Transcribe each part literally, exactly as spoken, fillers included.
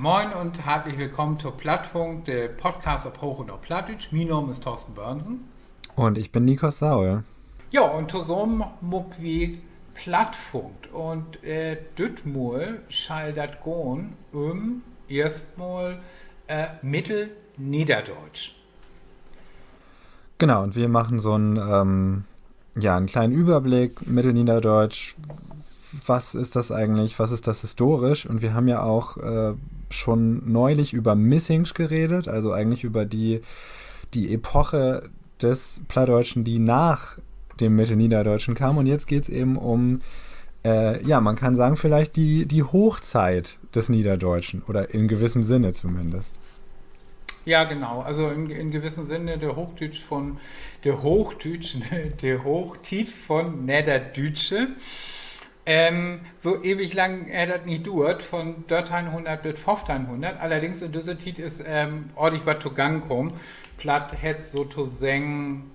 Moin un hartlich willkamen to Plattfunk, de Podcast op Hooch un op Plattdüütsch. Mien Naam is Thorsten Börnsen. Un ik bün Nikos Saul. Ja, un tosamen maakt wi Plattfunk. Un, äh, dütmal schall dat gahn üm eerstmal, äh, Middelnedderduitsch. Genau, und wir machen so einen, ähm, ja, einen kleinen Überblick, Mittelniederdeutsch, was ist das eigentlich, was ist das historisch? Und wir haben ja auch äh, schon neulich über Missingsch geredet, also eigentlich über die, die Epoche des Plattdeutschen, die nach dem Mittelniederdeutschen kam. Und jetzt geht's eben um, äh, ja, man kann sagen, vielleicht die, die Hochzeit des Niederdeutschen oder in gewissem Sinne zumindest. Ja, genau. Also in, in gewissen Sinne de Hoochdüütsch von, de Hoochdüütsch, de Hoochtiet von Nedderdüütsche. Ähm, so ewig lang hett dat nich duert, von dörteihnhunnert bit föffteihnhunnert. Allerdings in düsse Tiet is, ähm, ordig wat togang kamen. Platt hett sotoseggen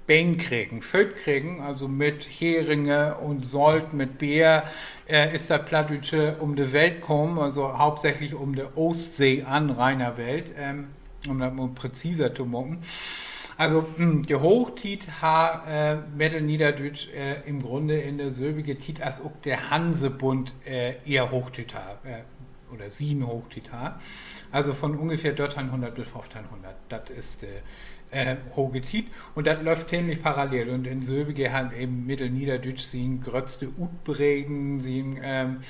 Been kregen, Fööt kregen, also mit Heringe un Solt, mit Beer, äh, is dat Plattdüütsche üm de Welt kamen, also hauptsächlich üm de Oostsee-Anrainerwelt, ähm, üm dat mal präziser to maken. Also, hm, de Hoochtiet harr, äh, Middelniederdüütsch, äh, im Grunde in de sülvige Tiet as ok de Hansebund, äh, ehr Hoochtiet harr, äh, oder sien Hoochtiet harr. Also von ungefähr dörteihnhunnert bit föffteihnhunnert, dat is de, äh, hoge Tiet. Un dat löppt temlich parallel. Un in sülvige harr even Middelniederdüütsch sien gröttste Utbreden, sien, ähm,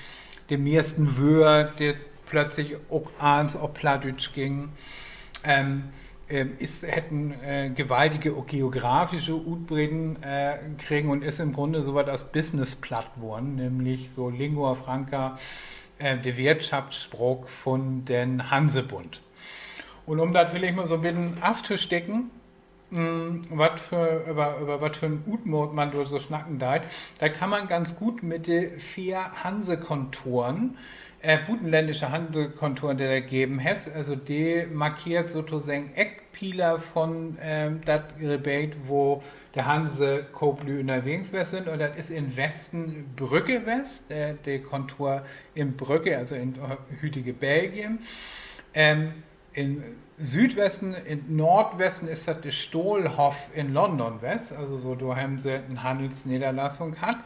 de mehrsten Wöör, de plötzlich ok allens op Plattdüütsch gingen. Ähm, ähm, is, hett en, äh, gewaltige geografische Utbreden, äh, kregen un is im Grunde so wat as Business-Platt worrn, nämlich so Lingua Franca, äh, de Wirtschaftsspraak von den Hansebund. Un üm dat villicht mal so 'n beten aftosteken, mm, wat för, över, över wat för 'n Utmaat man dor so snacken deit, dat kann man ganz goot mit de veer Hansekontoren, äh, butenlänndische Hansekontoren, de dat geven hett, also de markeert sotoseggen Eckpieler von, ähm, dat Rebeet, wo de Hansekooplüüd ünnerwegens west sünd. Un dat is in Westen Brügge west, äh, de Kontor in Brügge, also in, äh, hütige Belgien. Ähm, in Südwesten, in Noordwesten is dat de Stahlhoff in London west, also so, dor hebben se en Hannelsnedderlassung hatt.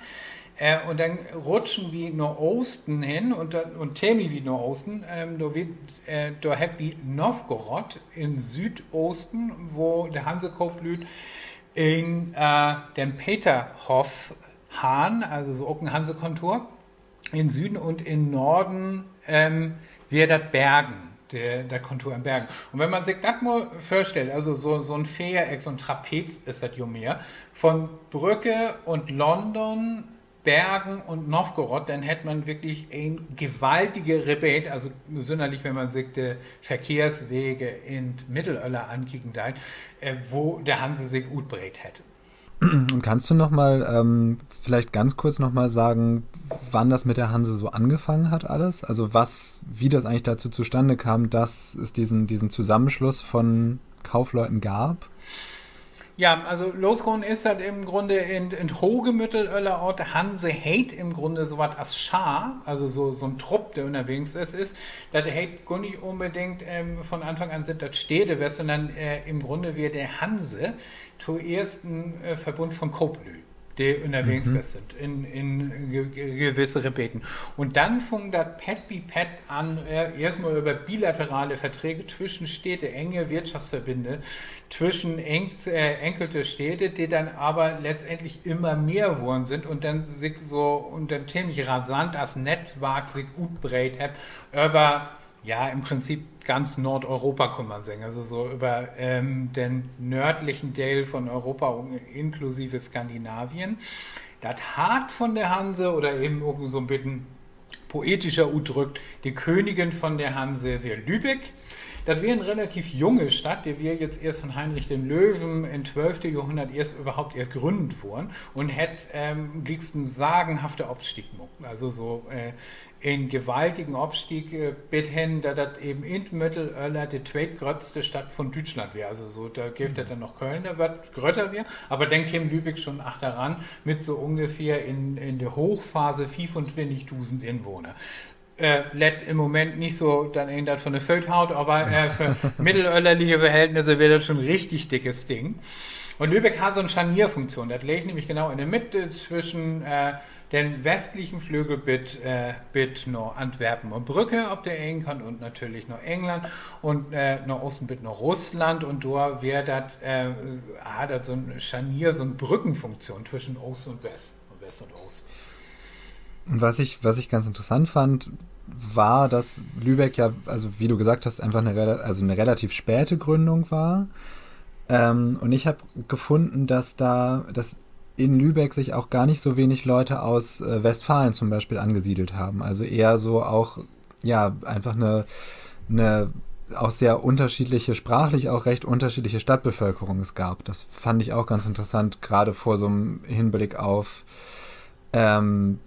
Äh, un denn rutschen wi na Oosten hen un, un temlich wiet na Oosten, ähm, dor wi, äh, dor hebbt wi Nowgorod in Süüdoosten, wo de Hansekooplüüd in, äh, den Peterhoff harrn, also so ok en Hansekontor in Süden un in Norden, ähm, weer dat Bergen, de, dat Kontor in Bergen. Un wenn man sik dat mal vörstellt, also so, so 'n Veereck, so 'n Trapez is dat jo mehr, von Brügge un London, Bergen un Nowgorod, denn hett man wirklich en gewaltige Rebeet, also sünnerlich, wenn man sik de Verkehrswege in't Middelöller ankieken deit, äh, wo de Hanse sik utbreedt hett. Und kannst du noch mal, ähm, vielleicht ganz kurz noch mal sagen, wann das mit der Hanse so angefangen hat alles? Also was, wie das eigentlich dazu zustande kam, dass es diesen, diesen Zusammenschluss von Kaufleuten gab? Ja, also losgahn is dat im Grunde in, in't hoge Middelöller, as de Hanse heet im Grunde so wat as Schar, also so, so 'n Trupp, de ünnerwegens is, is. Dat heet gor nich unbedingt, ähm, von Anfang an sünd dat Städte west, sünnern, äh, im Grunde weer de Hanse toeerst en, äh, Verbund von Kooplüüd, de ünnerwegens west sünd in, in ge-, ge-, gewisse Rebeden. Un denn fung dat Pett bi Pett an, äh, eerstmal över bilaterale Verträge twischen Städte, enge Wirtschaftsverbinde twischen enk-, äh, enkelte Städte, de denn aver letztendlich immer mehr worrn sünd un denn sik so, un denn temlich rasant as Nettwark sik utbreedt hebbt över, ja, im Prinzip ganz Noordeuropa, kunn man seggen. Also so över, ähm, den nördlichen Deel von Europa, inklusive Skandinavien. Dat Hart von de Hanse oder even ok so 'n beten poetischer utdrückt, de Königin von de Hanse weer Lübeck. Dat weer en relativ junge Stadt, de weer jetzt eerst von Heinrich den Löwen in't twölfte Johrhunnert eerst, överhaupt eerst gründt worrn un hett, ähm, glieks en sagenhafte Opstieg maakt. Also so, äh, en gewaltigen Opstieg, äh, bit hen, dat dat even in't Middelöller de tweetgröttste Stadt von Düütschland weer. Also so, dor geev dat denn noch Köln, de wat grötter weer, aver denn keem Lübeck schon achteran mit so ungefähr in, in de Hoochphase fiefuntwintigdusend Inwohner. Lett in'n Moment nich so, dat een dat von de Fööt haut, aver för middelöllerliche Verhältnisse weer dat schon richtig dickes Ding. Un Lübeck harr so 'n Scharnierfunktion. Dat leeg nämlich genau in de Midd twischen den westlichen Flögel bit, bit na Antwerpen un Brügge op de een Kant un natürlich na England un na Oosten bit na Russland. Un dor weer dat, harr dat so 'n Scharnier, so 'n Brückenfunktion twischen Oost un West, West un Oost. Und was ich, was ich ganz interessant fand, war, dass Lübeck ja, also wie du gesagt hast, einfach eine, rela- also eine relativ späte Gründung war. Ähm, und ich habe gefunden, dass da, dass in Lübeck sich auch gar nicht so wenig Leute aus äh, Westfalen zum Beispiel angesiedelt haben. Also eher so auch, ja, einfach eine, eine auch sehr unterschiedliche, sprachlich auch recht unterschiedliche Stadtbevölkerung es gab. Das fand ich auch ganz interessant, gerade vor so einem Hinblick auf, ähm,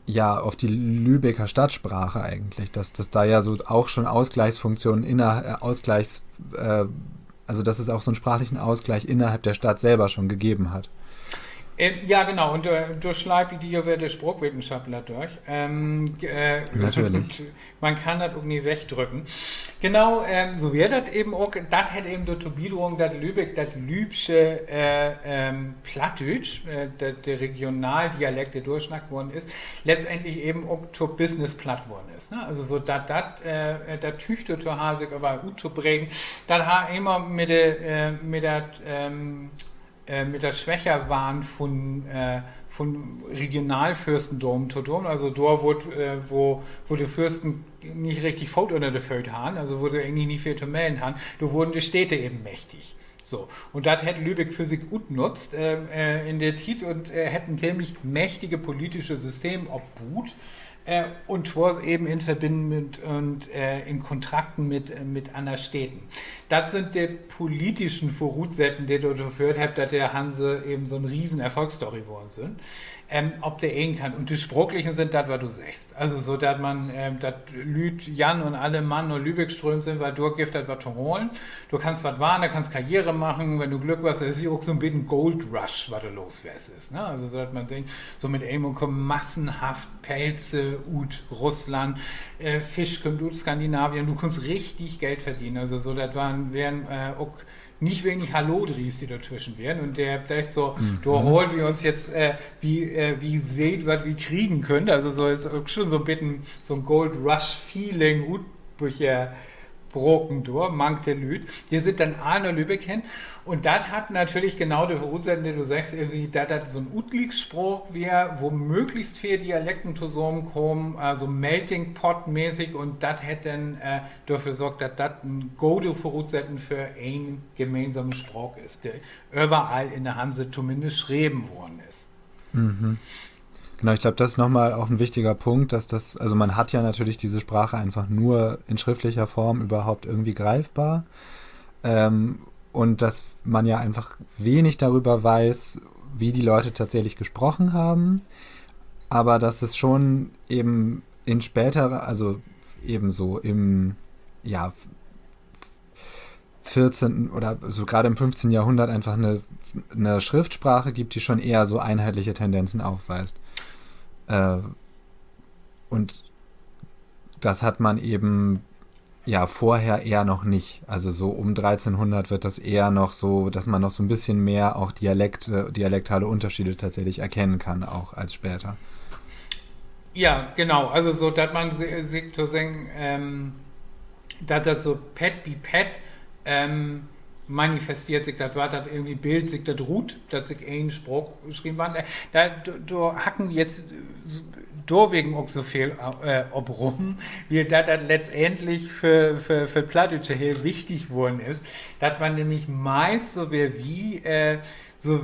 ja, auf die Lübecker Stadtsprache eigentlich, dass das da ja so auch schon Ausgleichsfunktionen inner, äh, Ausgleichs, äh, also dass es auch so einen sprachlichen Ausgleich innerhalb der Stadt selber schon gegeben hat. Ja, genau. Un dor sleipt di ja wedder de Spraakwetenschapler dörch. Natürlich. Man kann dat ok nich wegdrücken. Genau, so weer dat even ok. Dat hett even dorto bidragen, dat Lübeck, dat lüüpsche Plattdüütsch, de Regionaldialekt, de dor snackt worrn is, letztendlich even ok to Business-Platt worrn is, ne? Also so dat, dat, dat Tüüg dorto harr, sik överall uttobreden, dat harr immer mit de, mit dat mit dat Swächerwarrn vun, vun Regionalfürstendom to doon. Also dor, wo, wo de Försten nich richtig Foot ünner de Fööt harrn, also wo se egentlich nich veel to mellen harrn, dor wurrn de Städte even mächtig. So, un dat hett Lübeck för sik utnutzt in de Tiet un hett en temlich mächtige politische System opbuut. Un twoors even in Verbinnen mit un in Kontrakten mit, mit anner Städten. Dat sünd de politischen Vörutsetten, de dorto föhrt hebbt, dat de Hanse even so 'n riesen Erfolgsstory worrn sünd. Op de een Kant. Un de spraaklichen sünd dat, wat du seggst. Also so, dat man, dat Lüüd, Jan un alle Mann na Lübeck ströömt sünd, wiel dor gifft dat wat to halen. Du kannst wat warrn, du kannst Karriere maken, wenn du Glück warrst, is ja ok so 'n beten Gold Rush, wat dor los west is, ne? Also so, dat man denkt, so mit eenmal kaamt massenhaft Pelze ut Russland, Fisch kümmt ut Skandinavien, du kunnst richtig Geld verdenen. Also so, dat weren, weren ok nich wenig Hallodris, de dor twischen weren. Un de hebbt dacht so, dor hoolt wi uns jetzt, wi seht, wat wi kriegen köönt. Also so is ok schon so 'n beten so 'n Gold Rush Feeling ut, broken dor, mank de Lüüd. De sünd denn all na Lübeck hen. Un dat hett natürlich genau de Vörutsetten, de du seggst, irgendwie, dat dat so 'n Utglieksspraak weer, wo mööglichst veel Dialekten tosamenkamen, also melting pot mäßig, un dat hett denn dorför sorgt, dat dat en gode Vörutsetten för en gemeensame Spraak is, de överall in de Hanse tominnst schreven worrn is. Genau, ich glaube, das ist nochmal auch ein wichtiger Punkt, dass das, also man hat ja natürlich diese Sprache einfach nur in schriftlicher Form überhaupt irgendwie greifbar. Ähm, und dass man ja einfach wenig darüber weiß, wie die Leute tatsächlich gesprochen haben. Aber dass es schon eben in späterer, also ebenso im, ja, vierzehnten oder so gerade im fünfzehnten Jahrhundert einfach eine, eine Schriftsprache gibt, die schon eher so einheitliche Tendenzen aufweist. Äh, und das hat man eben ja vorher eher noch nicht. Also so um dreizehnhundert wird das eher noch so, dass man noch so ein bisschen mehr auch Dialekte, dialektale Unterschiede tatsächlich erkennen kann, auch als später. Ja, genau. Also so, dat man sik to seggen, dat dat so Pett bi Pett manifesteert sik, dat wat, dat irgendwie billt sik dat rut, dat sik en Spraak schreven warrt. Dor hacken wi jetzt dorwegen ok so veel op rum, wiel dat dat letztendlich för, för, för Plattdüütsche heel wichtig worrn is, dat man nämlich meist so weer wi so,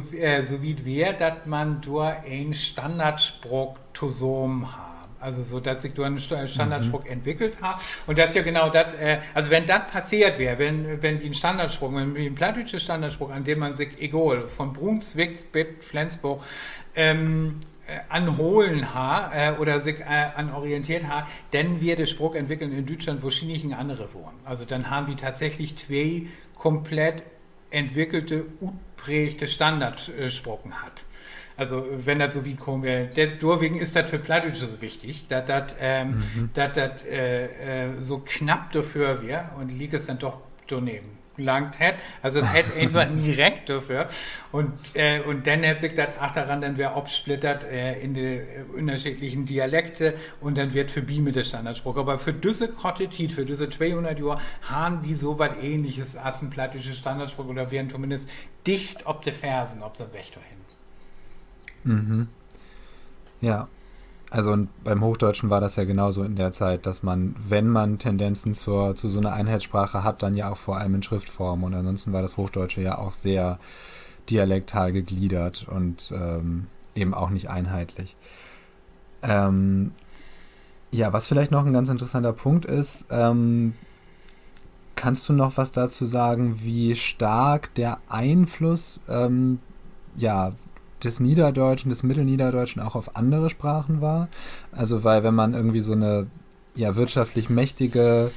so wiet weer, dat man dor en Standardspraak tosamen harr. Also so, dat sik dor en Standardspraak entwickelt harr. Un dat is ja genau dat, also wenn dat passeert weer, wenn, wenn wi en Standardspraak, wenn wi en plattdüütsche Standardspraak, an de man sik, egal, von Brunswiek bit Flensborg, anholen harr oder sik an orienteert harr, denn weer de Spraakentwickeln in Düütschland wohrschienlich en annere worrn. Also denn harrn wi tatsächlich twee komplett entwickelte, utpräägte Standardspraken hatt. Also, wenn dat so wiet kamen weer, dorwegen is dat för Plattdüütsche so wichtig, dat dat, dat dat so knapp dorvör weer un liekers denn doch dorneven langt hett. Also, dat hett eenfach nie reckt dorvör. Un denn hett sik dat achteran denn weer opsplittert in de ünnerscheedlichen Dialekte un denn weer 't vörbi mit de Standardspraak. Aver för düsse korte Tiet, för düsse tweehunnert Johr, harrn wi so wat Ähnliches as en plattdüütsche Standardspraak oder weren tominnst dicht op de Fersen op den Weg dorhen. Ja, also und beim Hochdeutschen war das ja genauso in der Zeit, dass man, wenn man Tendenzen zur, zu so einer Einheitssprache hat, dann ja auch vor allem in Schriftform. Und ansonsten war das Hochdeutsche ja auch sehr dialektal gegliedert und ähm, eben auch nicht einheitlich. Ähm, ja, was vielleicht noch ein ganz interessanter Punkt ist, ähm, kannst du noch was dazu sagen, wie stark der Einfluss ähm, ja, des Niederdeutschen, des Mittelniederdeutschen auch auf andere Sprachen war. Also weil wenn man irgendwie so eine ja, wirtschaftlich mächtige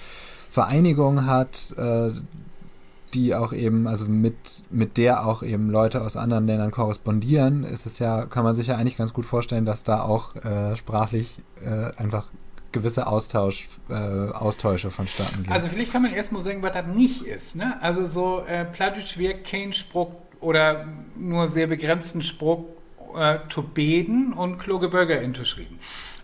Vereinigung hat, äh, die auch eben, also mit, mit der auch eben Leute aus anderen Ländern korrespondieren, ist es ja, kann man sich ja eigentlich ganz gut vorstellen, dass da auch äh, sprachlich äh, einfach gewisse Austausch, äh, Austäusche vonstatten gehen. Also villicht kann man eerst mal seggen, wat dat nich is, ne? Also so, äh, Plattdüütsch weer keen Spraak oder nur sehr begrenzten Spraak äh, to beden un kloge Böker intoschrieven.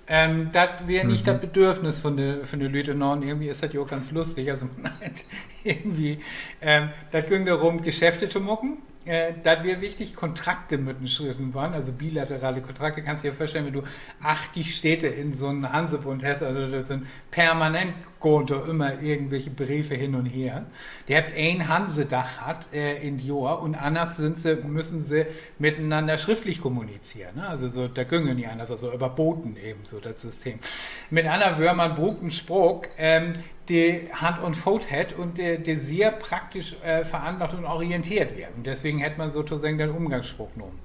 Ähm, dat weer nich dat Bedürfnis von de, von de Lüüd in Norden. Irgendwie is dat ja ok ganz lustig. Also man hett irgendwie, ähm, dat güng dorum, Geschäfte to maken. Äh, dat weer wichtig, Kontrakte mütten schreven warrn, also bilaterale Kontrakte. Kannst di ja vörstellen, wenn du achtig Städte in so'n Hansebund hest, also dat sünd permanent, gaht dor ümmer irgendwelche Breve hin un her. De hebbt een Hansedag hatt äh, in't Johr un anners sünd se, müssen se mitenanner schriftlich kommunizeren, ne? Also so, dat güng ja nich anners, also över Boten even so, dat System. Mit anner Wöör, man bruukt en Spraak, ähm, de Hand un Foot hett un de, de sehr praktisch äh, veranlagt un orienteert weer. Un deswegen hett man sotoseggen den Umgangsspraak nahmen.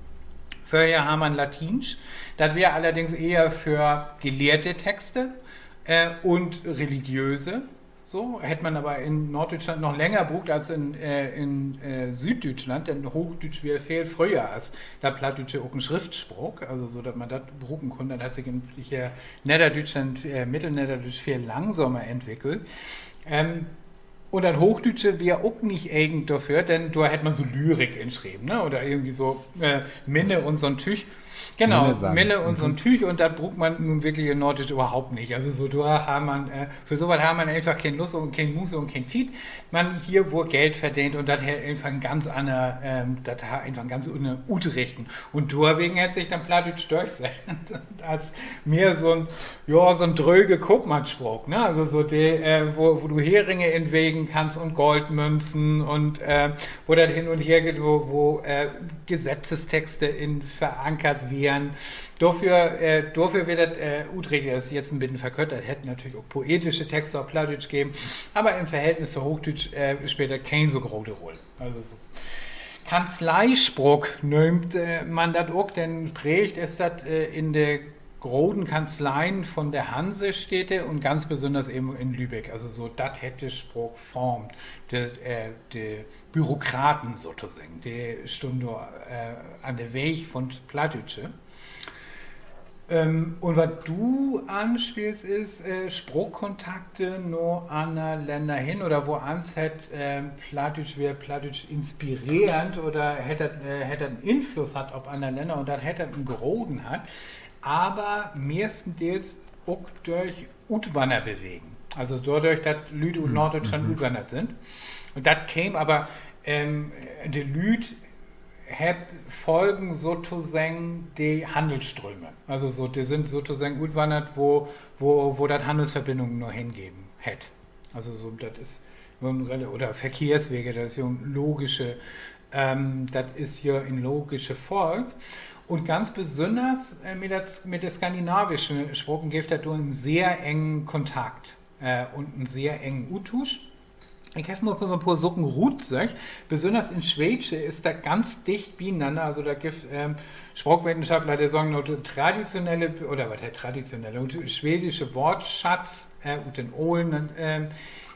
Vörher harr man Latiensch, dat weer allerdings eher för gelehrte Texte äh, un religiöse. So, hett man aver in Norddüütschland noch länger bruukt as in, äh, in äh, Süüddüütschland, denn Hoochdüütsch weer veel fröher as dat Plattdüütsche ok en Schriftspraak, also so, dat man dat bruken kunn. Dat hett sik in äh, Nedderdüütschland, äh, Mittelnedderdüütsch veel langsamer entwickelt. Ähm, un dat Hoochdüütsche weer ok nich egen dorför, denn dor hett man so Lyrik inschreven, ne? Oder irgendwie so äh, Minne un so'n Tüüg. Genau, Minne un so'n Tüüg, un dat bruukt man nu wirklich in Norddüütsch överhaupt nich. Also so, dor harr man, äh, för so wat harr man eenfach keen Lust un keen Muße un keen Tiet. Man hier wurr Geld verdeent un dat harr eenfach en ganz anner, ähm, dat harr eenfach en ganz anner Utrichten. Un dorwegen hett sik denn Plattdüütsch dörchsett as mehr so'n, ja, so'n dröge Koopmannsspraak, ne? Also so de, äh, wo, wo du Heringe in wegen kannst un Goldmünzen un äh, wo dat hin un her geiht, wo, wo äh, Gesetzestexte in verankert weren. Dorför, äh, dorför weer dat äh, utrichtet, dat is jetzt en beten verkört, dat hett natürlich ok poetische Texte op Plattdüütsch geven, aver in Verhältnis to Hoochdüütsch äh, speelt dat keen so grote Rull. Also so. Kanzleispraak nöömt äh, man dat ok, denn präägt is dat äh, in de groten Kanzleien von de Hansestädte un ganz besünners even in Lübeck. Also so, dat hett de Spraak formt. De, äh, de Bürokraten sotoseggen, de stunnen dor äh, an de Weeg von't Plattdüütsche. Ähm, un wat du anspeelst, is äh, Spraakkontakte na anner Länner hen oder woans hett äh, Plattdüütsch, weer Plattdüütsch inspireerend oder hett dat, äh, hett dat en Influss hatt op anner Länner, un dat hett dat en groten hatt, aver mehrstendeels ok dörch Utwannerbewegen. Also dordörch, dat Lüüd ut Noorddüütschland utwannert sünd. Un dat keem aver, ähm, de Lüüd hebbt folgen sotoseggen de Hannelsströme. Also so, de sünd sotoseggen utwannert, wo, wo, wo dat Hannelsverbindungen noch hengeven hett. Also so, dat is, oder Verkehrswege, dat is ja en logische, ähm, dat is ja en logische Folg. Un ganz besünners äh, mit, dat, mit de skandinaavschen Spraken gifft dat dor en sehr engen Kontakt äh, un en sehr engen Uttuusch. Ik heff mal so 'n poor Saken rutsöcht. Besünners in Sweedsche is dat ganz dicht bi'nanner. Also dor gifft ähm, Spraakwetenschapler, de seggt, de traditionelle, oder wat heet traditionelle, de sweedsche Woortschatz äh, ut den olen, ähm,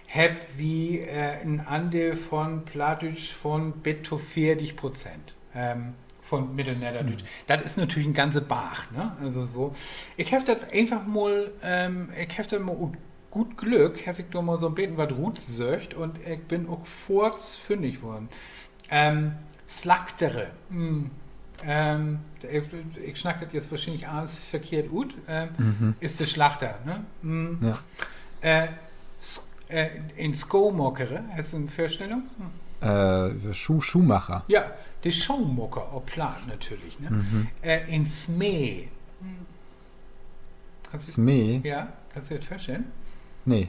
hebbt wi äh, en Andeel von Plattdüütsch von bit to veertig Prozent. Ähm, Von Middelnedderdüütsch. Dat is natürlich en ganze Barg, ne? Also so. Ik heff dat eenfach mal, ähm, ik heff dat mal ut goot Glück, heff ik dor mal so 'n beten wat rutsöcht un ik bün ok foorts fünnig worrn. Ähm, Slachtere. Hm. Ähm, ik, ik snack dat jetzt wohrschienlich allens verkehrt ut. Ähm, is de Slachter, ne? Hm. Äh, S-, äh, en Skomakere, hest du en Vörstellung? Hm. Äh, Schuh-, Schuhmacher. Ja, de Schohmaker op Platt natürlich, ne? Äh, en Smee. Hm. Kannst du, Smee? Ja, kannst du dir dat vörstellen? Nee.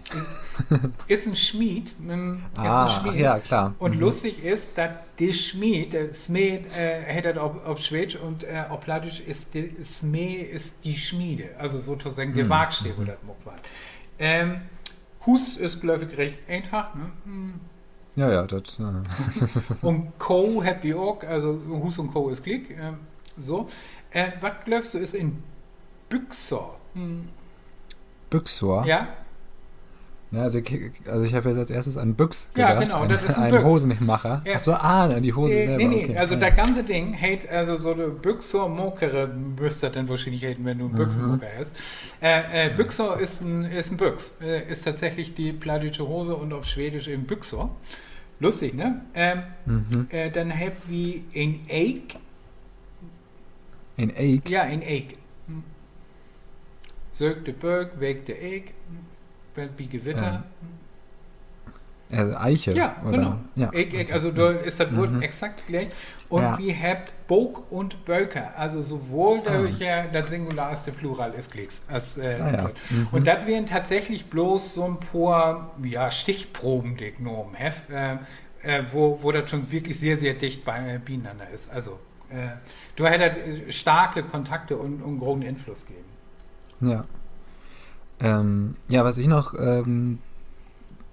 Is en Smied, hm, is en Smied. Ah, ja, klar. Un lustig is, dat de Smied, de Smied, äh, heet dat op, op Sweedsch un, äh, op Plattdüütsch is de Smee is de Schmiede, also sotoseggen de Warksteed, wo dat maakt warrt. Ähm, Huus is, glööv ik, recht eenfach, ne? Hm. Ja, ja, dat, äh. Un Koh hebbt wi ok, also Huus un Koh is gliek, ähm, so. Äh, wat glöövst du, is en Büxer? Büxer? Ja? Ja, also ik, also ik heff jetzt as eerstes an Büx gedacht, genau, dat is en Hosenmacher. Ach so, ah, an de Hose selber, nee, nee, okay. Also dat ganze Ding heet, also so de Büxermakere müss dat denn wohrschienlich heten, wenn du en Büxenmaker hest. Äh, äh, Büxer is en, is en Büx, äh, is tatsächlich de plattdüütsche Hose un op Sweedsch en Büxer. Lustig, ne? Ähm, äh, denn hebbt wi en Eek. En Eek? Ja, en Eek. Söök de Böök, week de Eek, wenn bi Gewitter. Äh, Eiche, ja, oder? Genau. Ja. Eek, Eek, also dor is dat Woort exakt gliek. Un wi hebbt Book un Böker, also sowohl de, dat Singular as de Plural is gliek. Un dat weren tatsächlich blots so 'n poor, ja, Stichproben, de ik nahmen heff, äh, äh, wo, wo dat schon wirklich sehr, sehr dicht bi-, äh, bi'nanner is. Also, äh, dor hett dat, äh, starke Kontakte un, un groten Influss geven. Ja. Ähm, ja, was ich noch, ähm,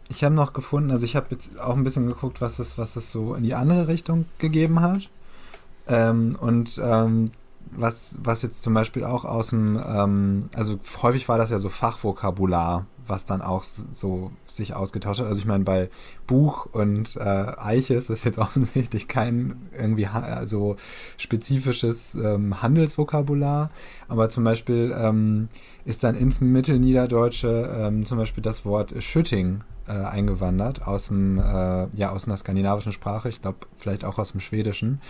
ich hab noch gefunden, also ich hab jetzt auch ein bisschen geguckt, was es, was es so in die andere Richtung gegeben hat. Ähm, und, ähm, was, was jetzt zum Beispiel auch aus dem, ähm, also häufig war das ja so Fachvokabular, was dann auch s-, so sich ausgetauscht hat. Also ich meine, bei Buch und, äh, Eiche ist das jetzt offensichtlich kein irgendwie ha-, so spezifisches, ähm, Handelsvokabular, aber zum Beispiel, ähm, ist dann ins Mittelniederdeutsche, ähm, zum Beispiel das Wort Schütting, äh, eingewandert aus dem, äh, ja, aus einer skandinavischen Sprache, ich glaub, vielleicht auch aus dem Schwedischen,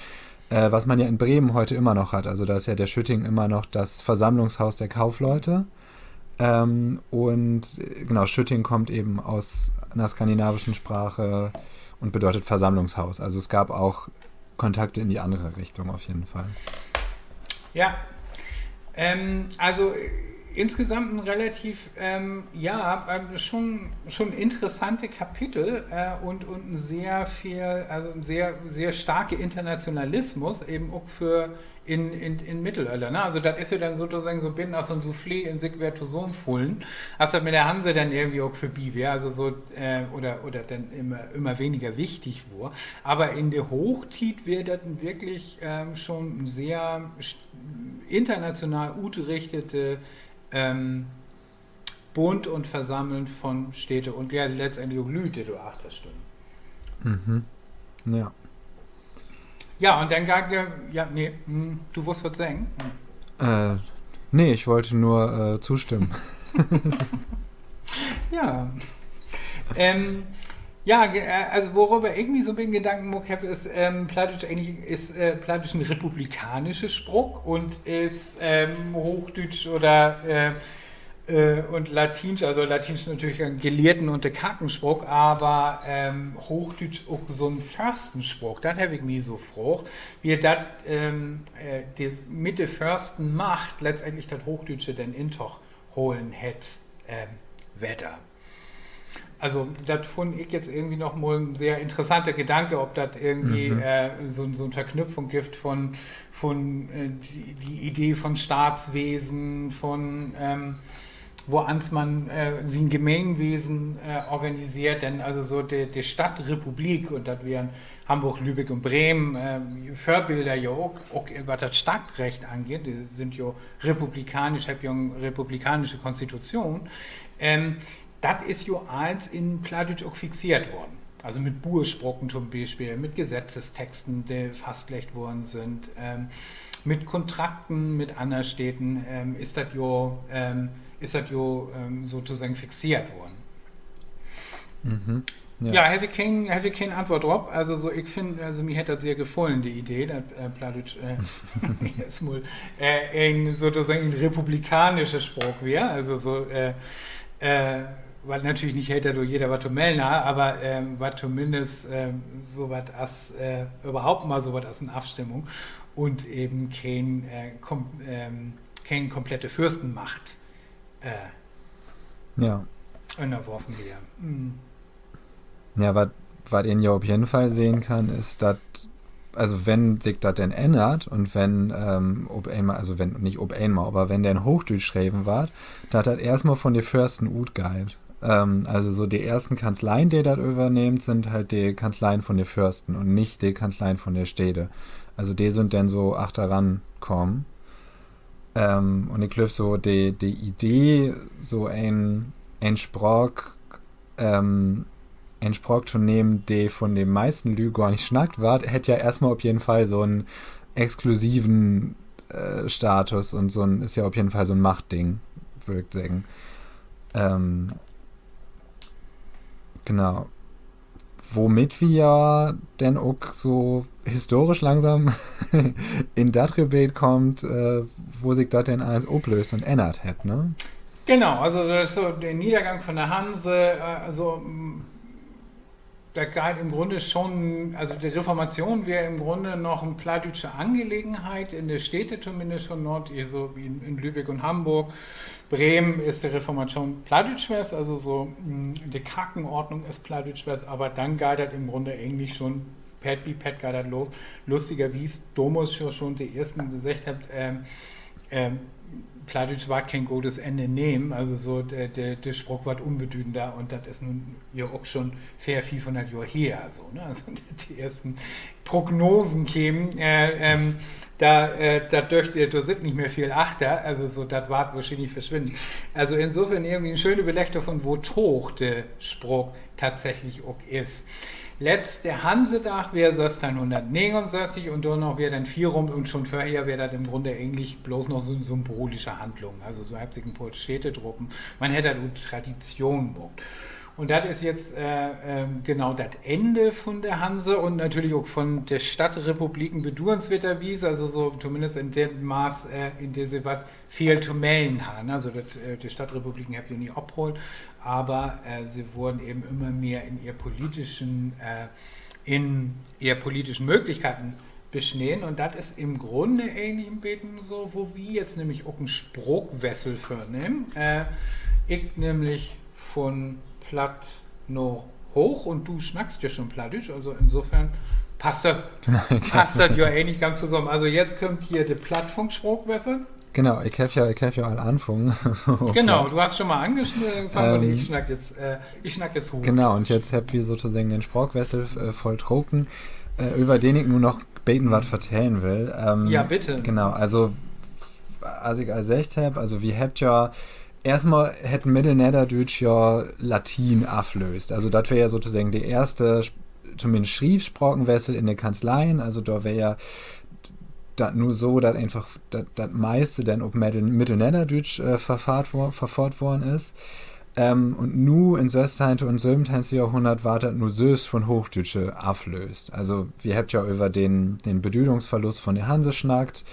äh, was man ja in Bremen heute immer noch hat. Also da ist ja der Schütting immer noch das Versammlungshaus der Kaufleute. Ähm, und, äh, genau, Schütting kommt eben aus einer skandinavischen Sprache und bedeutet Versammlungshaus. Also es gab auch Kontakte in die andere Richtung auf jeden Fall. Ja, ähm, also, äh, insgesamt en relativ, ähm, ja, ähm, schon, schon interessante Kapitel, äh, un, un en sehr veel, also en sehr, sehr starke Internationalismus even ok för in, in, in Middelöller, ne? Also dat is ja denn sotoseggen so 'n beten as so 'n Soufflé in sik weer tosamenfullen, as dat mit de Hanse denn irgendwie ok vörbi weer, also so, äh, oder, oder denn immer, immer weniger wichtig wurr. Aver in de Hoochtiet weer dat en wirklich, ähm, schon en sehr st-, international utrichtete, ähm, Bund un Versammeln von Städte un ja, letztendlich ok Lüüd, de dor achter stünnen. Ja. Ja, un denn gah, ja, nee, hm, du wullt wat seggen? Äh, nee, ich wollte nur, äh, zustimmen. Ja. Ähm, ja, ge-, äh, also woröver ik mi so 'n beten Gedanken maakt heff, is, ähm, Plattdüütsch egentlich, is, äh, Plattdüütsch en republikaansche Spraak un is, ähm, Hoochdüütsch oder, äh, äh, un Latiensch, also Latiensch natürlich en Gelehrten- un de Karkenspraak, aver, ähm, Hoochdüütsch ok so 'n Förstenspraak? Dat heff ik mi so fraagt, wiel dat, ähm, äh, de, mit de Förstenmacht letztendlich dat Hoochdüütsche den Intog holen hett, ähm, wedder. Also, dat funn ik jetzt irgendwie noch mal en sehr interessanter Gedanke, ob dat irgendwie, äh, so, so 'n Verknüpfung gifft von, von, äh, de, de Idee von Staatswesen, von, ähm, woans man, äh, sien Gemeenwesen, äh, organiseert. Denn also so de, de Stadtrepublik, un dat weren Hamborg, Lübeck un Bremen, äh, Vörbilder ja ok, ok wat dat Stadtrecht angeiht, de sünd jo republikaansch, hebbt jo en republikaansche Konstitution. Ähm, dat is jo allens in Plattdüütsch ok fixeert worrn. Also mit Buurspraken to'n Bispeel, mit Gesetzestexten, de fastleggt worrn sünd, mit Kontrakten mit anner Steden, is dat jo, is dat jo sotoseggen fixeert worrn. Ja, heff ik keen Antwoort drop. Also so, ik finn, also mi hett dat sehr gefullen, de Idee, dat Plattdüütsch eerstmal en sotoseggen republikaansche Spraak weer. Also so, wat natürlich nich heet, dat dor jeder wat to mellen harr, aver wat tominnst so wat as, överhaupt mal so wat as en Afstimmung un even keen, keen komplette Förstenmacht ünnerworfen weer. Ja, wat, wat een ja op jeden Fall sehn kann, is, dat, also wenn sik dat denn ännert un wenn op eenmal, also wenn, nich op eenmal, aver wenn denn Hoochdüütsch schreven warrt, dat dat eerstmal von de Försten utgeiht. Also so de eersten Kanzleien, de dat övernehmt, sünd halt de Kanzleien von de Försten un nich de Kanzleien von de Stede. Also de sünd denn so achteran kamen. Un ik glööv, so de, de Idee, so en, en Spraak, en Spraak to nehmen, de von de meisten Lüüd gor nich snackt warrt, hett ja eerstmal op jeden Fall so 'n exklusiven Status un so 'n, is ja op jeden Fall so 'n Machtding, wöör ik seggen. Genau. Womit wi ja denn ok so historisch langsam in dat Rebeet kaamt, wo sik dat denn allens oplööst un ännert hett, ne? Genau, also dat is so de Niedergang von de Hanse, so, dat geiht im Grunde schon, also de Reformation weer im Grunde noch en plattdüütsche Angelegenheit, in de Städte tominnst schon noch, so in Lübeck un Hamborg. Bremen is de Reformation plattdüütsch west, also so, de Karkenordnung is plattdüütsch west, aver denn geiht dat im Grunde egentlich schon Pett bi Pett geiht dat los. Lustigerwies, domals ja schon de eersten, de seggt hebbt, Plattdüütsch warrt keen godes Enne nehmen, also so, de Spraak warrt unbedüdender un dat is nu ja ok schon veer, fiefhunnert Johr her, so, ne? Also de eersten Prognosen kemen, dat döcht, dor sitt nich mehr veel achter, also so, dat warrt wohrschienlich verswinnen. Also insofern irgendwie en schöne Beleg dorvon, wo toog de Spraak tatsächlich ok is. Letzte Hansedag weer sössteihnhunnertnegenunsösstig un dor noch weer denn Vierung un schon vörher weer dat im Grunde egentlich blots noch so 'n symbolische Handlung. Also so hebbt sik en poor Städte drapen, man hett dat ut Tradition maakt. Un dat is jetzt genau dat Ende vun de Hanse un natürlich ok vun de Stadtrepubliken bedauernswerterwies, also so tominnst in dat Maß, in dat se wat veel to mellen harrn. Also dat, de Stadtrepubliken hebbt ja nich opholt, aver se wurrn even ümmer mehr in ehr politischen, in ehr politischen Mööglichkeiten beschneden. Un dat is im Grunde egentlich en beten so, wo wi jetzt nämlich ok en Spraakwessel vörnehmen. Ik nämlich vun Platt na Hooch un du snackst ja schon Plattdüütsch, also insofern passt dat, passt dat ja egentlich ganz tosamen. Also jetzt kümmt hier de Plattfunk-Spraakwessel. Genau, ik heff ja, ik heff ja al anfungen. Genau, du hest schon mal angefangen un ik snack jetzt, ik snack jetzt Hooch. Genau, un jetzt hebbt wi sotoseggen den Spraakwessel vulltrocken, över den ik nu noch beten wat vertellen will. Ja, bitte. Genau, also, as ik al seggt hebb, also wi hebbt ja eerstmal hett Middelnedderdüütsch ja Latien aflööst. Also dat weer ja sotoseggen de eerste, tominnst Schrievspraakwessel in de Kanzleien. Also dor weer ja dat nu so, dat eenfach dat meiste denn op Middelnedderdüütsch verfaat worrn is. Un nu in sössteihnte un söventeihnte Johrhunnert warrt dat nu sülvst vun Hoochdüütsche aflööst. Also wi hebbt ja över den, den Bedüdungsverlust vun de Hanse snackt.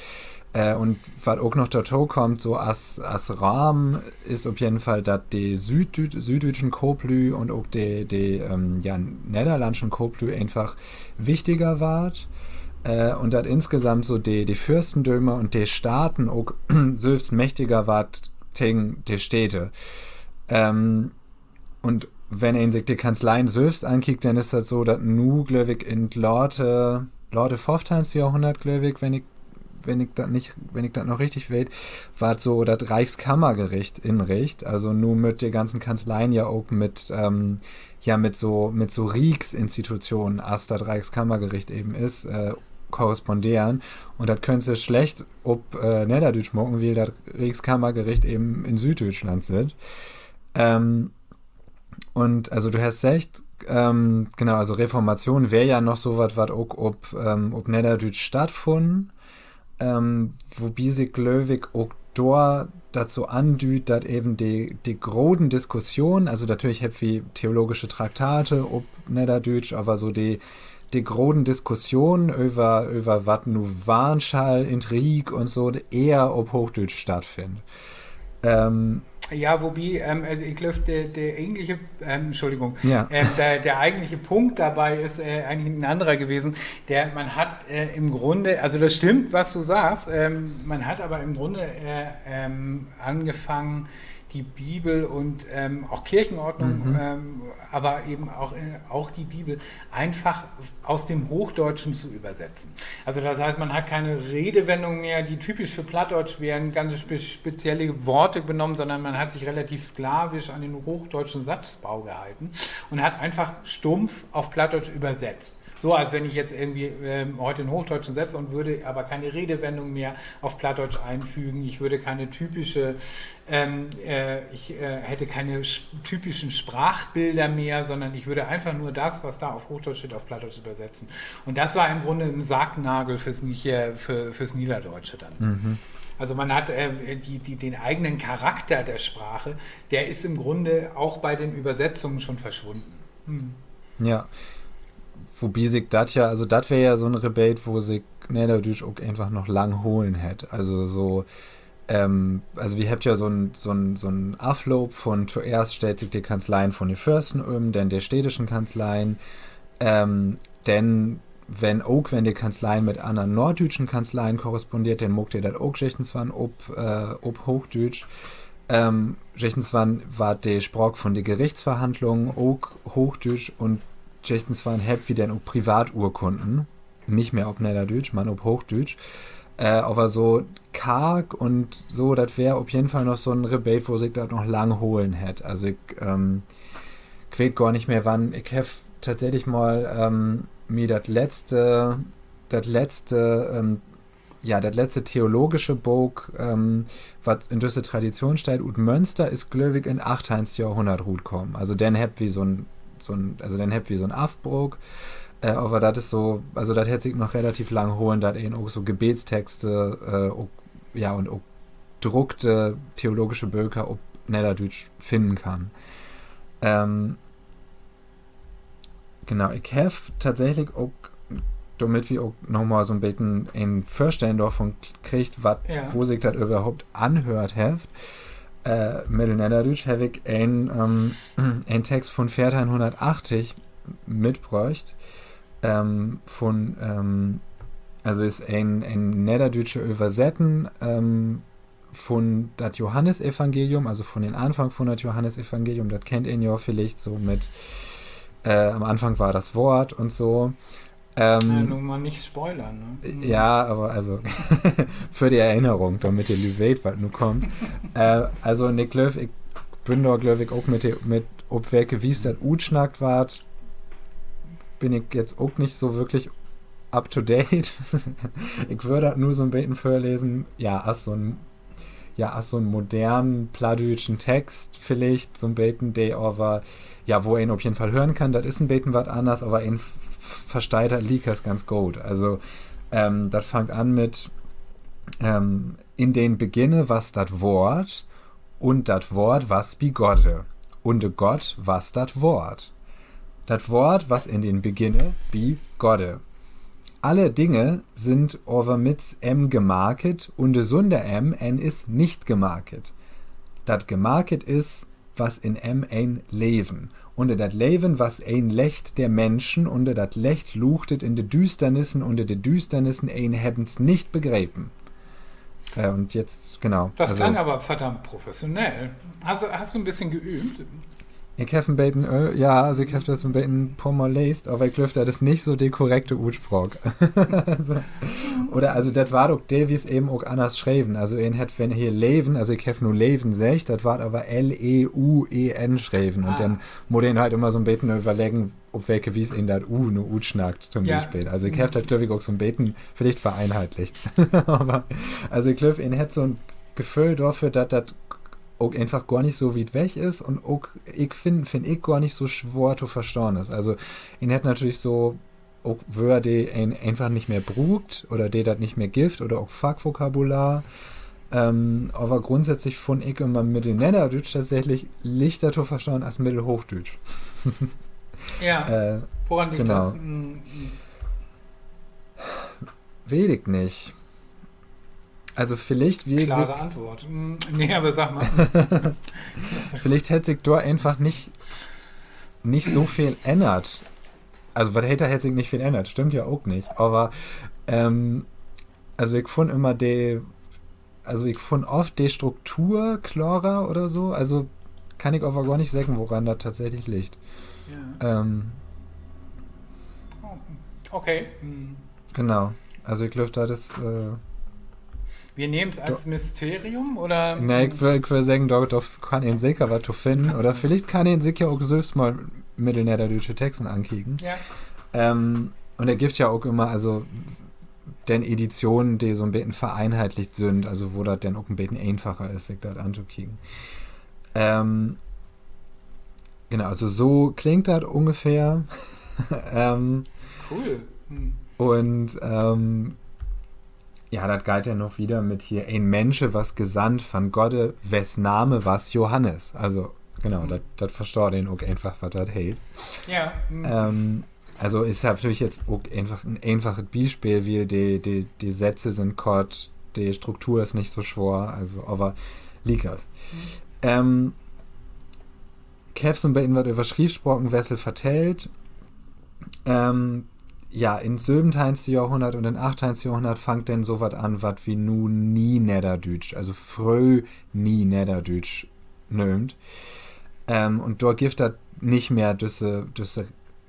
Un wat ok noch dorto kummt, so as, as Rahmen is op jeden Fall, dat de süüddüütschen Kooplüüd un ok de, de, ja, nedderlandschen Kooplüüd eenfach wichtiger warrt. Un dat insgesamt so de, de Förstendömer un de Staten ok sülvst mächtiger warrt tegen de Städte. Un wenn een sik de Kanzleien sülvst ankiekt, denn is dat so, dat nu, glööv ik, in 't late, late föffteihnte Johrhunnert, glööv ik, wenn ik, wenn ik dat noch richtig weet, warrt so dat Reichskammergericht inricht. Also nu mööt de ganzen Kanzleien ja ok mit, ja, mit so, mit so Rieksinstitutionen, as dat Reichskammergericht even is, korresponderen. Un dat köönt se slecht op Nedderdüütsch maken, wiel dat Riekskammergericht even in Süüddüütschland sitt. Un also du hest seggt, Ähm, genau, also Reformation weer ja noch so wat, wat ok op, ähm, op Nedderdüütsch stattfunn. Ähm, wobi sik, glööv ik, ok dor dat so andüüdt, dat even de, de groten Diskussionen, also natürlich hebbt wi theologische Traktate op Nedderdüütsch, aver so de, de groten Diskussionen över, över wat nu warrn schall in't Riek un so, ehr op Hoochdüütsch stattfinnt. Ähm, Ja, wobi, ähm, also ik glööv, de, de egentliche, ähm, Entschuldigung, ja. Ähm, der, der eigentliche Punkt dabei ist, äh, eigentlich ein anderer gewesen. Der, man hat, äh, im Grunde, also das stimmt, was du sagst, ähm, man hat aber im Grunde, äh, ähm, angefangen, die Bibel und, ähm, auch Kirchenordnung, mhm, ähm, aber eben auch, äh, auch die Bibel einfach aus dem Hochdeutschen zu übersetzen. Also das heißt, man hat keine Redewendungen mehr, die typisch für Plattdeutsch wären, ganz spe spezielle Worte genommen, sondern man hat sich relativ sklavisch an den hochdeutschen Satzbau gehalten und hat einfach stumpf auf Plattdeutsch übersetzt. So, als wenn ich jetzt irgendwie, ähm, heute einen hochdeutschen Satz und würde aber keine Redewendung mehr auf Plattdeutsch einfügen. Ich würde keine typische ähm, äh, ich, äh, hätte keine sch- typischen Sprachbilder mehr, sondern ich würde einfach nur das, was da auf Hochdeutsch steht, auf Plattdeutsch übersetzen. Und das war im Grunde ein Sargnagel fürs, hier, für, fürs Niederdeutsche dann. Mhm. Also man hat äh, die, die, den eigenen Charakter der Sprache, der ist im Grunde auch bei den Übersetzungen schon verschwunden. Hm. Ja. Wobi sik dat ja, also dat weer ja so 'n Rebeet, wo sik Nedderdüütsch ok eenfach noch lang holen hett. Also so, ähm, also wi hebbt ja so 'n, so 'n, so 'n Afloop von toeerst stellt sik de Kanzleien von de Försten üm, denn de städtischen Kanzleien, ähm, denn wenn, ok wenn de Kanzleien mit annern norddüütschen Kanzleien korrespondeert, denn maakt de dat ok jichtenswann op, äh, op Hoochdüütsch. Ähm, jichtenswann warrt de Spraak von de Gerichtsverhandlungen ok Hoochdüütsch un jichtenswann hebbt wi denn ok Privaturkunden, nich mehr op Nedderdüütsch, man op Hoochdüütsch. Äh, aver so Kark un so, dat weer op jeden Fall noch so 'n Rebeet, wo sik dat noch lang holen hett. Also ik, ähm, ik weet gor nich mehr, wann. Ik heff tatsächlich mal, ähm, mi dat letzte, dat letzte, ähm, ja, dat letzte theologische Book, ähm, wat in düsse Tradition steiht, ut Mönster, is, glööv ik, in achteihnte Johrhunnert rutkamen. Also denn hebbt wi so 'n, so 'n, also denn hebbt wi so 'n Afbrook. Äh, aver dat is so, also dat hett sik noch relativ lang holen, dat een ok so Gebetstexte, äh, ok, ja, un ok druckte theologische Böker op Nedderdüütsch finnen kann. Ähm, Genau, ik heff tatsächlich ok, dormit wi ok noch mal so 'n beten en Vörstellen dorvon k-, kriegt, wat, ja, wo sik dat överhaupt anhöört hett, äh, Middelnedderdüütsch, heff ik en, ähm, en Text von veerteihnhunnertachtig mitbröcht, ähm, von, ähm, also is en, en nedderdüütsche Översetten, ähm, vun dat Johannesevangelium, also vun den Anfang vun dat Johannesevangelium, dat kennt een ja villicht so mit, äh, am Anfang war das Wort un so. Ähm, ja, nu mal nich spoilern, ne? Ja, aver also, för de Erinnerung, dormit de Lüüd weet, wat nu kummt. Äh, also, un ik glööv, ik bün dor, glööv ik, ok mit, de, mit op welke Wies dat utsnackt warrt, bün ik jetzt ok nich so würklich up to date. Ik wöör dat nu so 'n beten vörlesen, ja, as so 'n ja, as so 'n modernen plattdüütschen Text villicht, so 'n beten, de aver, ja, wo een op jeden Fall hören kann, dat is en beten wat anners, aver een v-, v-, versteiht dat liekers ganz goot. Also, ähm, dat fangt an mit, ähm, In den Beginne was dat Woort, un dat Woort was bi Gotte, un de Gott was dat Woort. Dat Woort was in den Beginne bi Gotte. Alle Dinge sind aver mits em gemaket, un de sunder em en is nicht gemaket. Dat gemaket is, was in em en Leven. Un dat Leven was en Lecht der Menschen, un dat Lecht luchtet in de Düsternissen, un de Düsternissen en hebben's nicht begrepen. Äh, un jetzt, genau. Das also klang aber verdammt professionell. Also, hast du ein bisschen geübt? Ik heff en beten, äh, ja, also ik heff dat so 'n beten poor mal leest, aver ik glööv, dat is nich so de korrekte Utspraak. Also, oder, also, dat warrt ok deelwies even ok anners schreven. Also, een hett, wenn hier Leven, also ik heff nu Leven seggt, dat warrt aver L E U E N schreven. Un denn mutt een halt jümmer so 'n beten överleggen, op welke Wies een dat U nu utsnackt, to'n Bispeel. Also, ik heff dat, glööv ik, ok so 'n beten villicht vereenheitlicht. Aver, also, ik glööv, een hett so 'n Geföhl dorför, dat dat ok eenfach gor nich so wiet weg is un ok, ik finn, finn ik, gor nich so swoor to verstahn is. Also, een hett natürlich so ok Wöör, de een eenfach nich mehr bruukt oder de dat nich mehr gifft oder ok Fackvokabular. Ähm, aver grundsätzlich funn ik ümmer Middelnedderdüütsch tatsächlich lichter to verstahn as Middelhoochdüütsch. Ja. Äh, woran liegt genau. Das? Hm, hm. Weet ik nich. Also villicht, wiel sik, klare Antwort. Hm, nee, aber sag mal. Villicht hett sik dor eenfach nich, nich so veel ännert. Also, wat heet, dor hett sik nich veel ännert? Stimmt ja ok nich. Aver, ähm, also ik funn ümmer de, also ik funn oft de Struktur klarer oder so. Also kann ik aver gor nich seggen, woran dat tatsächlich liggt. Ja. Ähm, okay. Hm. Genau. Also ik glööv, dat is, äh, wir nehmen's als Mysterium, oder? Nee, ik wöör, ik wöör seggen, dor, dor kann een seker wat to finnen. Oder villicht kann een sik ja ok sülvst mal middelnedderdüütsche Texten ankieken. Ja. Ähm, un dor gifft ja ok ümmer, also, denn Editionen, de so 'n beten vereinheitlicht sünd, also wo dat denn ok en beten eenfacher is, sik dat antokieken. Ähm, genau, also so klingt dat ungefähr. Ähm, cool. Hm. Un, ähm, ja, dat geiht ja noch wieder mit hier: Een Mensche was gesandt von Gode, wes Name was Johannes. Also, genau, dat, dat verstaht een ok eenfach, wat dat heet. Ja. Ähm, also is natürlich jetzt ok eenfach en eenfachet Bispeel, wiel de, de, de Sätze sünd kort, de Struktur is nich so swoor, also, aver liekers. Ähm, ik heff so 'n beten wat över Schriefsprakenwessel vertellt. Ähm, ja, in't söventeihnste Johrhunnert un in't achteihnste Johrhunnert fangt denn so wat an, wat wi nu Nienedderdüütsch, also Fröhnienedderdüütsch nöömt. Ähm, un dor gifft dat nich mehr düsse, düsse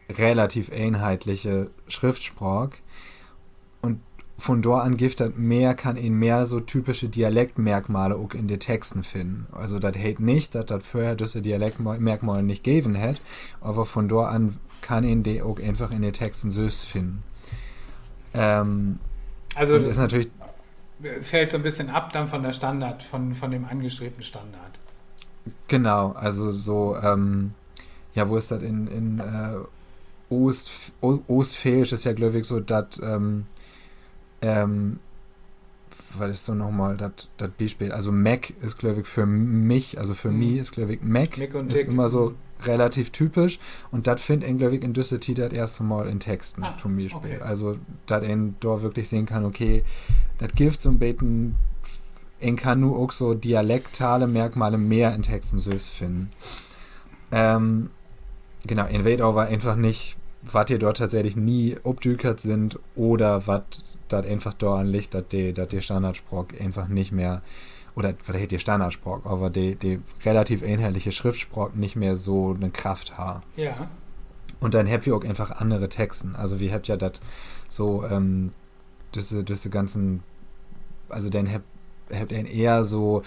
relativ eenheitliche Schriftspraak. Un von dor an gifft dat mehr, kann een mehr so typische Dialektmerkmale ok in de Texten finnen. Also dat heet nich, dat dat vörher düsse Dialektmerkmale nich geven hett, aver von dor an kann een de ok eenfach in de Texten sülvst finnen. Ähm, also un is natürlich, fällt so 'n bisschen ab dann von der Standard, von, von dem angestrebten Standard. Genau, also so, ähm, ja, wo is dat in, in, äh, Oost-, O-, Oostfäälsch is ja, glööv ik, so dat, ähm, ähm, wat is so noch mal dat, dat Bispeel? Also Meck is, glööv ik, för mich, also för mi is, glööv ik, Meck is ümmer so relativ typisch. Un dat finnt een, glööv ik, in düsse Tiet dat eerste Mal in Texten to'n Bispeel. Also, dat een dor würklich sehn kann, okay, dat gifft so 'n beten, een kann nu ok so dialektale Merkmale mehr in Texten sülvst finnen. Ähm, genau, een weet aver eenfach nich, wat de dor tatsächlich nie opdükert sünd oder wat dat eenfach doran liggt, dat de, dat de Standardspraak eenfach nich mehr, oder wat heet de Standardspraak, aver de, de relativ eenheitliche Schriftspraak nich mehr so 'ne Kraft harr. Ja. Un denn hebbt wi ok eenfach annere Texten. Also wi hebbt ja dat so, ähm, düsse, düsse ganzen, also denn hebb, hebbt een ehr so,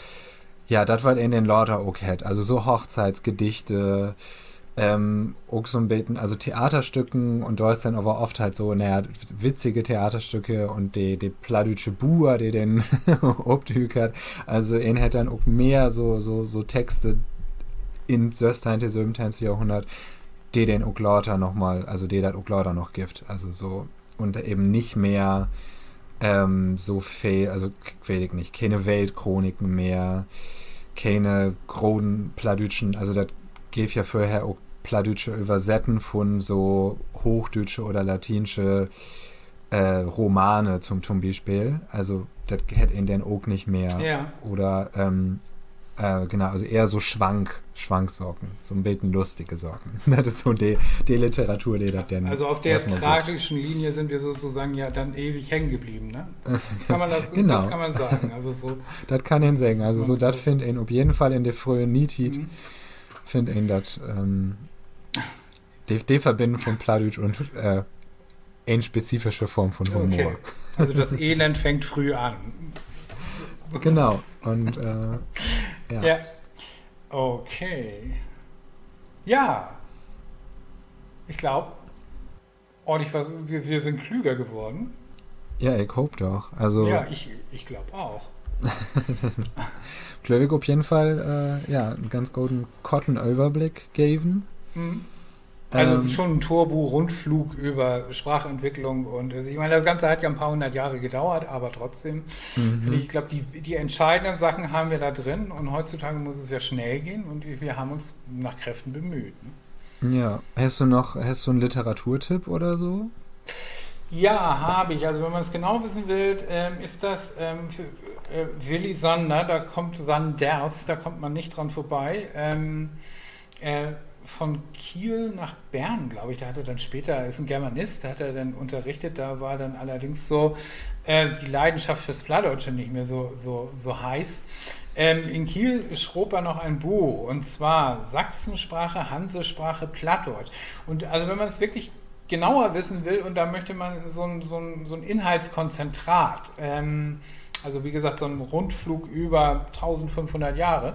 ja, dat, wat een denn later ok hett. Also so Hochzeitsgedichte, ähm, ok so 'n beten, also Theaterstücken, un dor is denn aver oft halt so, na ja, witzige Theaterstücke un de, de plattdüütsche Buur, de denn opdükert. Also een hett denn ok mehr so, so, so Texte in't sössteihnte, söventeihnte Johrhunnert, de denn ok later noch mal, also de dat ok later noch gifft. Also so, un even nich mehr, ähm, so veel, also k-, weet ik nich, kene Weltchroniken mehr, kene groten plattdüütschen, also dat geev ja vörher ok plattdüütsche Översetten vun so hoochdüütsche oder latiensche, äh, Romane to'n, to'n Bispeel. Also dat hett een denn ok nich mehr. Ja. Oder, ähm, äh, genau, also ehr so Schwank-, Schwanksaken, so 'n beten lustige Saken. Dat is so de, de Literatur, de dat denn, also auf der tragischen Linie sind wir sozusagen ja dann ewig hängen geblieben, ne? Kann man das, genau, das kann man sagen. Also so, dat kann een seggen. Also so, dat finnt een op jeden Fall in de fröhe Neetiet, finnt een dat, ähm, de, de Verbinnen vun Plattdüütsch un, äh, en spezifische Form vun Humor. Okay. Also das Elend fängt früh an. Genau. Un, äh, ja. Ja. Okay. Ja. Ich glaub, ordentlich was, wir, wir sind klüger geworden. Ja, ik hoop doch. Also, ja, ich, ich glaub auch. Glööv ik op jeden Fall, äh, ja, en ganz goden, korten Överblick geven. Also schon ein Turbo-Rundflug über Sprachentwicklung und, also ich meine, das Ganze hat ja ein paar hundert Jahre gedauert, aber trotzdem finde ich, ich glaube, die, die entscheidenden Sachen haben wir da drin und heutzutage muss es ja schnell gehen und wir haben uns nach Kräften bemüht. Ne? Ja, hest du noch, hest du en Literaturtipp oder so? Ja, habe ich. Also wenn man es genau wissen will, ähm, ist das ähm, für, äh, Willi Sander, da kommt Sanders, da kommt man nicht dran vorbei. Ähm, äh, von Kiel nach Bern, glaube ich, da hat er dann später, ist ein Germanist, da hat er dann unterrichtet, da war dann allerdings so äh, die Leidenschaft fürs Plattdeutsche nicht mehr so, so, so heiß. Ähm, in Kiel schrob er noch ein Buch, und zwar Sachsensprache, Hansesprache, Plattdeutsch. Und also wenn man es wirklich genauer wissen will und da möchte man so ein, so ein, so ein Inhaltskonzentrat, ähm, also wie gesagt, so ein Rundflug über tausendfünfhundert Jahre,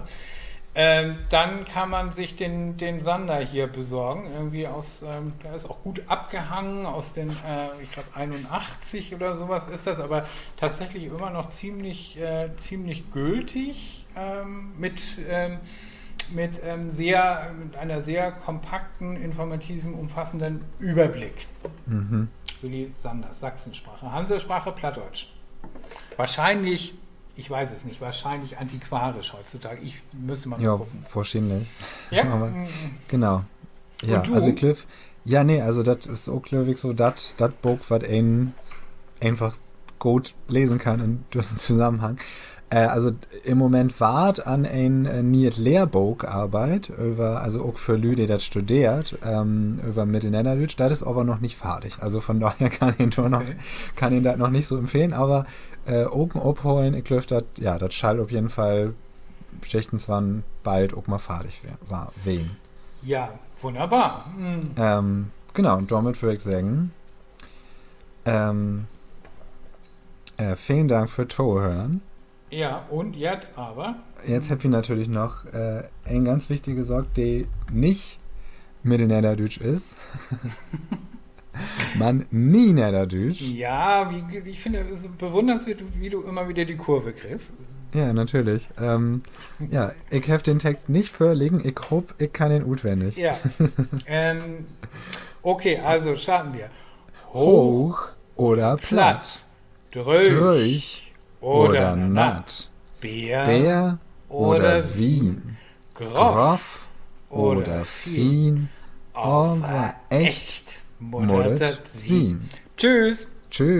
ähm, dann kann man sich den, den Sander hier besorgen. Irgendwie aus, ähm, der ist auch gut abgehangen, aus den, äh, ich glaube, einundachtzig oder sowas ist das, aber tatsächlich immer noch ziemlich, äh, ziemlich gültig ähm, mit, ähm, mit, ähm, sehr, mit einer sehr kompakten, informativen, umfassenden Überblick. Mhm. Willi Sanders, Sachsensprache, Hansesprache, Plattdeutsch. Wahrscheinlich, ich weiß es nicht, wahrscheinlich antiquarisch heutzutage. Ich müsste mal ja, gucken. Wahrscheinlich. Ja? Aber, genau. Ja, also Cliff, ja, nee, also dat is ok, glööv ik, so dat, dat Book, wat een eenfach goot lesen kann in düssen Zusammenhang. Äh, also in Moment warrt an en äh, nee'et Lehrbook arbeidt, över, also ok för Lüüd, de dat studeert, ähm, över Middelnedderdüütsch. Dat is aver noch nich fardig. Also von daher kann een, noch, kann een dat noch nich so empfehlen, aver äh, ok en Opholen, ik glööv, dat, ja, dat schall op jeden Fall jichtenswann bald ok mal fardig ween. Ja, wunderbar. Ähm, genau, un dormit wöör ik seggen, ähm, äh, velen Dank för Tohören. Ja, und jetzt aber? Jetzt hebbt wi natürlich noch äh, en ganz wichtige Saak, de nich Middelnedderdüütsch is. Man Nienedderdüütsch. Ja, wie, ich finde es bewundernswert, wie du immer wieder die Kurve kriegst. Ja, natürlich. Ähm, ja, ik heff den Text nich vörliggen. Ik hoop, ik kann den utwennig. Ja. Ähm, okay, also starten wir. Hooch oder platt? Dröög oder natt? Beer oder Wien? Groff oder fien? Aver echt mutt dat sien. Tschüss. Tschüss.